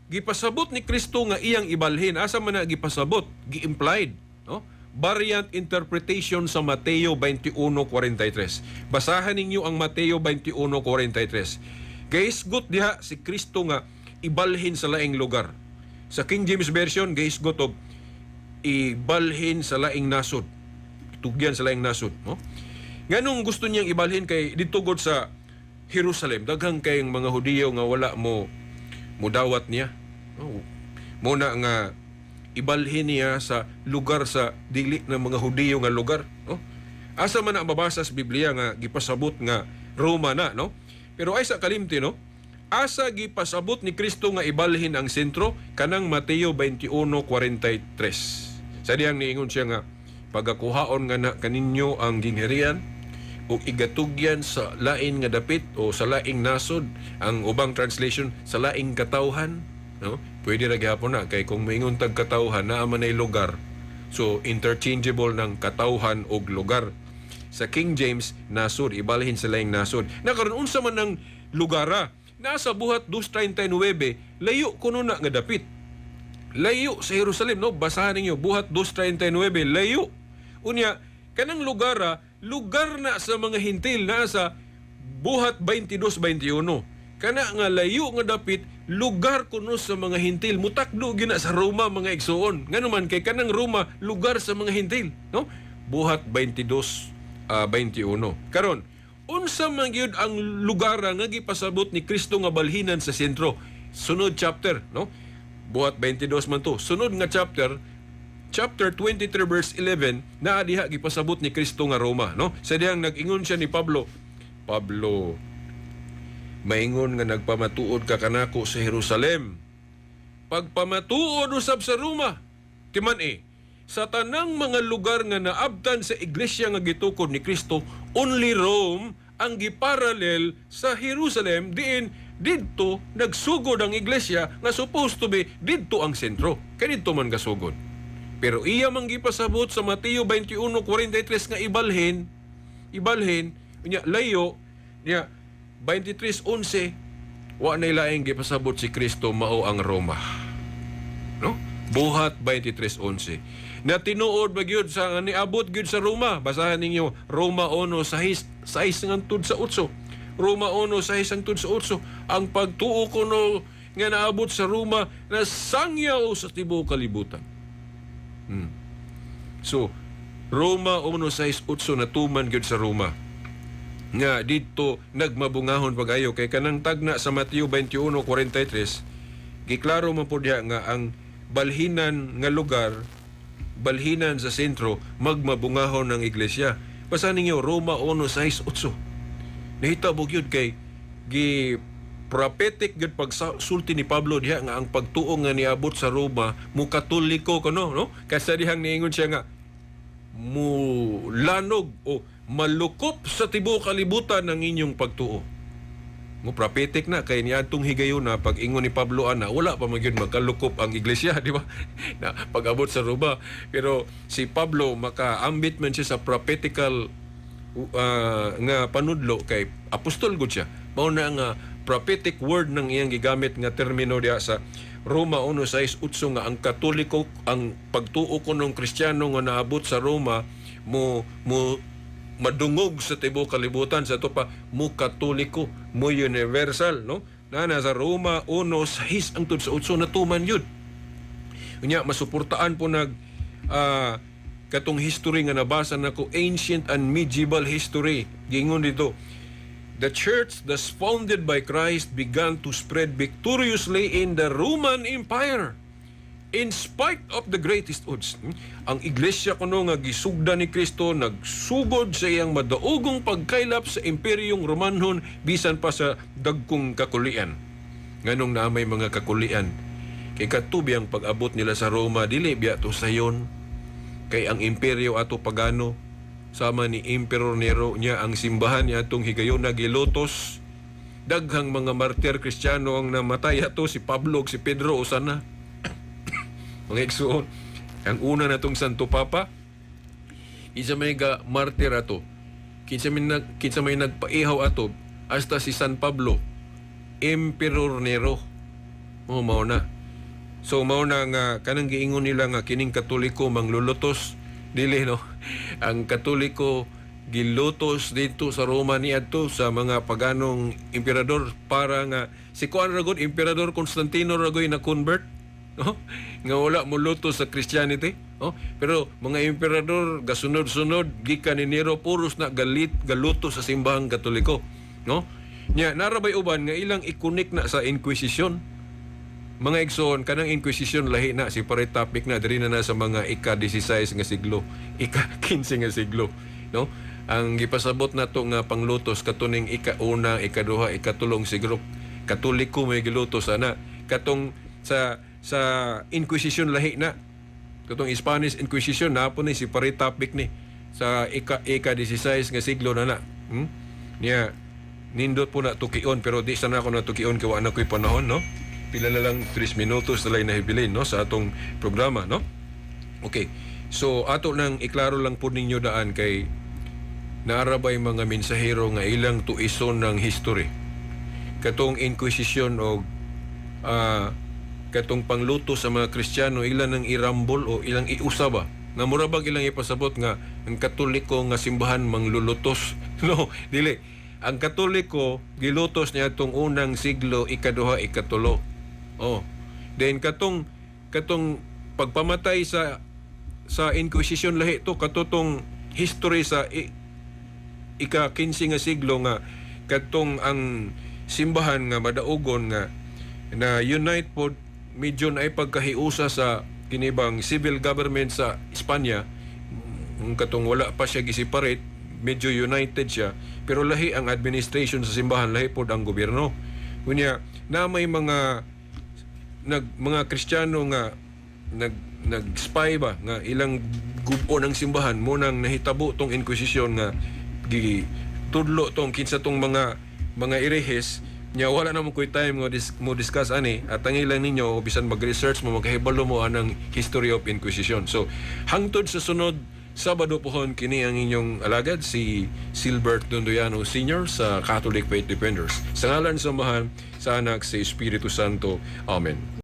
gipasabot ni Kristo nga iyang ibalhin. Asa man na gipasabot? Gi-implied, no? Variant interpretation sa Mateo 21:43. Basahan ninyo ang Mateo 21:43. Gaisgot diha si Kristo nga ibalhin sa laing lugar. Sa King James Version, gaisgot og ibalhin sa laing nasod. Tugyan sa laing nasod, no? Nganong gusto niyang ibalhin kay didto gud sa Jerusalem, daghang kayong mga Hudiyo nga wala mo mudawat niya. No? Muna nga ibalhin niya sa lugar sa dili ng mga Hudiyo nga lugar, no? Asa man na mabasa sa Biblia nga gipasabot nga Roma na, no? Pero ay sa kalimti, no? Asa gipasabot ni Kristo nga ibalhin ang sentro? Kanang Mateo 21:43. Sa diyang niingon siya nga pagakuhaon nga na kaninyo ang gingharian ug igatugyan sa lain nga dapit o sa laing nasod, ang ubang translation sa laing katawhan, no? Pwede ra gihapon na kay kung moingon tag katawhan, naa man ay lugar, so interchangeable ng katawhan og lugar. Sa King James, nasod, ibalhin sa laing nasod. Na karon, unsa man ang lugara? Nasa Buhat 2:39, layo kuno na nga dapit, layo sa Jerusalem, no? Basahan ninyo Buhat 2:39, layo. Unya kanang lugara, lugar na sa mga Hentil, nasa Buhat 22:21. Kana nga layo nga dapit, lugar kuno sa mga Hentil. Mutakdo gyud na sa Roma, mga igsuon. Ngano man kay kanang Roma lugar sa mga Hentil, no? Buhat 22:21. Karon, unsa man gyud ang lugar nga gipasabot ni Kristo nga balhinan sa sentro? Sunod chapter, no? Buhat 22 man to. Sunod nga chapter, chapter 23 verse 11, naa diha gipasabot ni Kristo nga Roma, no? Sa dihang nag-ingon siya ni Pablo, "Pablo, maingon nga nagpamatuod ka kanako sa Jerusalem, pagpamatuod usab sa Roma." Timan eh, sa tanang mga lugar nga naabtan sa iglesia nga gitukod ni Kristo, only Rome ang giparallel sa Jerusalem, diin didto nagsugod ang iglesia nga supposed to be didto ang sentro kay didto man gasugod. Pero iya man gipasabot sa Mateo 21:43 nga ibalhin, ibalhin unya layo niya. 23:11, wa na laing gipasabot si Kristo, mao ang Roma, no? Buhat 23:11 na tinuod ba gyud sa niabot gyud sa Roma. Basahan ninyo Roma 1:6, 6 hangtod sa 8. Roma 1:6 hangtod sa 8. Ang pagtuo kuno nga naabot sa Roma, nasangyaw sa tibuok kalibutan. So Roma 1:6-8 natuman gyud sa Roma nga didto nagmabungahon pag-ayo, kay kanang tagna sa Mateo 21:43, giklaro man pud diha nga ang balhinan nga lugar, balhinan sa sentro, magmabungahon ng iglesia. Basa ninyo Roma 1:6-8. Nahitabo gyud kay gi prophetic gyud pagsulti ni Pablo diha nga ang pagtuo nga niabot sa Roma mo Katoliko kuno, no? Kasi dihang niingon siya nga mulanog o malukop sa tibuok kalibutan ng inyong pagtuo. Mo prophetic na kay niadtong higayuna, pag ingon ni Pablo ana, wala pa man gyud magkalukop ang iglesia, di ba? Na pag-abot sa Roma. Pero si Pablo, makaambit man siya sa prophetical nga panudlo kay apostol gud siya. Mao na nga prophetic word nang iyang gigamit nga termino diha sa Roma 1:6-8 nga ang Katoliko, ang pagtuo ko ng Kristiyano nga naabot sa Roma, mo mo madungog sa tibuok kalibutan, sa ato pa mo Katoliko, mo universal, no? Na nasa Roma 1:6 hangtod sa 8, natuman yun. Unya masuportaan po nag katong history nga nabasa nako, ancient and medieval history. Giingon dito, "The church thus founded by Christ began to spread victoriously in the Roman Empire in spite of the greatest odds." Ang iglesia kuno nga gisugda ni Kristo nagsugod sa iyang madaogong pagkaylap sa Imperyong Romanhon bisan pa sa dagkong kakulian. Nganong naa may mga kakulian? Kay kadto biyang pag-abot nila sa Roma, dili biya to sayon. Kay ang imperyo ato pagano sama ni Emperor Nero niya. Ang simbahan niya atong higayuna gilutos. Daghang mga martir Kristiyano ang namatay ato, si Pablo ug si Pedro usa na. Mga igsuon, ang una natong Santo Papa, kinsa may ga martir ato, kinsa may nagpaihaw ato, hasta si San Pablo, Emperor Nero. Oh, mao na. So mao na nga kanang giingon nila nga kining Katoliko manglulutos, dili, no? Ang Katoliko gilutos dito sa Roma niadto sa mga paganong emperador, para nga si kuan ra gud, Emperador Constantino ra na convert, no? Nga wala mo lutos sa Christianity, no? Pero mga emperador gasunod-sunod gikan ni Nero, puros na galit galutos sa simbahang Katoliko, no? Nya narabay uban nga ilang i-connect na sa Inquisition. Mga igsoon, kanang Inquisition lahi na, separate topic na, diri na na sa mga ika-16 nga siglo, ika-15 nga siglo, no? Ang gipasabot nato nga panglutos katuning ika-una, ikaduha, ikatulong siglo, Katoliko may gilutos ana. Katong sa Inquisition lahi na. Katong Spanish Inquisition na po ni separate topic ni sa ika 16 nga siglo na na. Niya nindot po na tukion, pero di sana ako natukion kay wa na ko'y panahon, no? Pila na lang, 3 minutos na lang nahibilin, no, sa atong programa, no? Okay. So ato nang iklaro lang po ninyo daan kay naarabay mga mensahero nga ilang tuison ng history. Katong Inquisition o katong pangluto sa mga Kristiyano, ilan ang irambol o ilang iusaba nga mura bag ilang ipasabot nga ang Katoliko nga simbahan manglulutos. No, dili. Ang Katoliko gilutos niya itong unang siglo, ikaduha, ikatulo. Oh, then katong pagpamatay sa Inquisition lahi to, katutong history sa ika 15 nga siglo nga katong ang simbahan nga madaugon nga na unite pod, medyo na pagkahiusa sa kinibang civil government sa Espanya. Kung katong wala pa siya giseparate, medyo united siya, pero lahi ang administration sa simbahan, lahi pod ang gobyerno. Unya na may mga nag mga Kristiyano nga nag nag-spy ba nga ilang gubo ng simbahan, mo nang nahitabo tong Inquisition nga gi tudlo tong kinsa tong mga erehes nya. Wala na mo koy time nga mo discuss ani at ang ilang ninyo, bisan mag-research mo, makahibalo mo anang history of Inquisition. So hangtod sa sunod Sabado pohon, kini ang inyong alagad, si Silbert Dondoyano Sr. sa Catholic Faith Defenders. Sa ngalan sa Amahan, sa Anak, sa Espiritu Santo. Amen.